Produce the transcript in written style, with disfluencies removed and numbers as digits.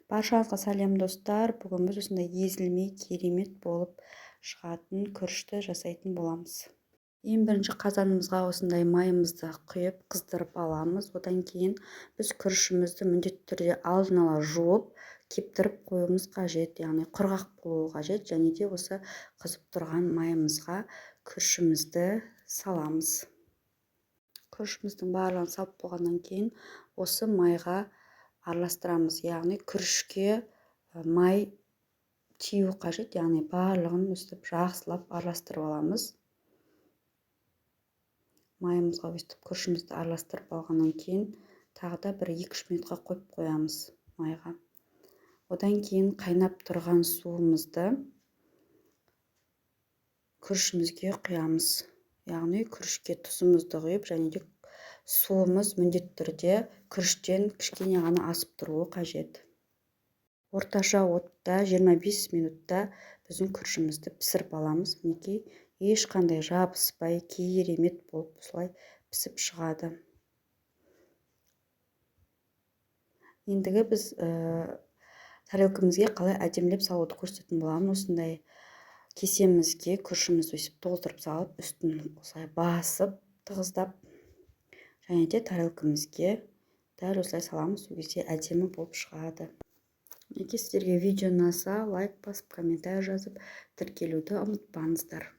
Баршаңызға сәлем, достар! Бүгін біз осындай езілмей, керемет болып шығатын күрішті жасайтын боламыз. Ең бірінші қазанымызға осындай майымызды құйып, қыздырып аламыз. Одан кейін біз күрішімізді міндетті түрде алдын ала жуып, кептіріп қоюымыз қажет, яғни құрғақ болуы қажет. Және де осы қызып тұрған майымызға күрішімізді саламыз. Күрішіміздің барлығын салып болғаннан кейін осы майға араластырамыз, яғни күрішке май тию қажет, яғни барлығын өстіп жақсылап араластырып аламыз. Майымызға өстіп күрішімізді араластырып алғаннан кейін тағы да бір 2-3 минутқа қойып қоямыз майға. Одан кейін қайнап тұрған суымызды күрішімізге құямыз, яғни күрішке тұзымызды құйып, және де суымыз міндетті түрде күріштен кішкене ғана асып тұруы қажет. Орташа отта 25 минутта біздің күрішімізді пісіріп аламыз. Мінекей, ешқандай жабыспай, керемет болып осылай пісіп шығады. Ендігі біз тарелкамызге қалай әдемілеп салуды көрсететін боламын. Осындай кесемізге күрішімізді өйстіп толтырып салып, үстін осылай басып, тығыздап, және де тарелкамызге дәл осылай саламыз. Сол кезде әдемі болып шығады. Мінекей, сіздерге видео ұнаса, лайк басып, комментарий жазып, тіркелуді ұмытпаңыздар.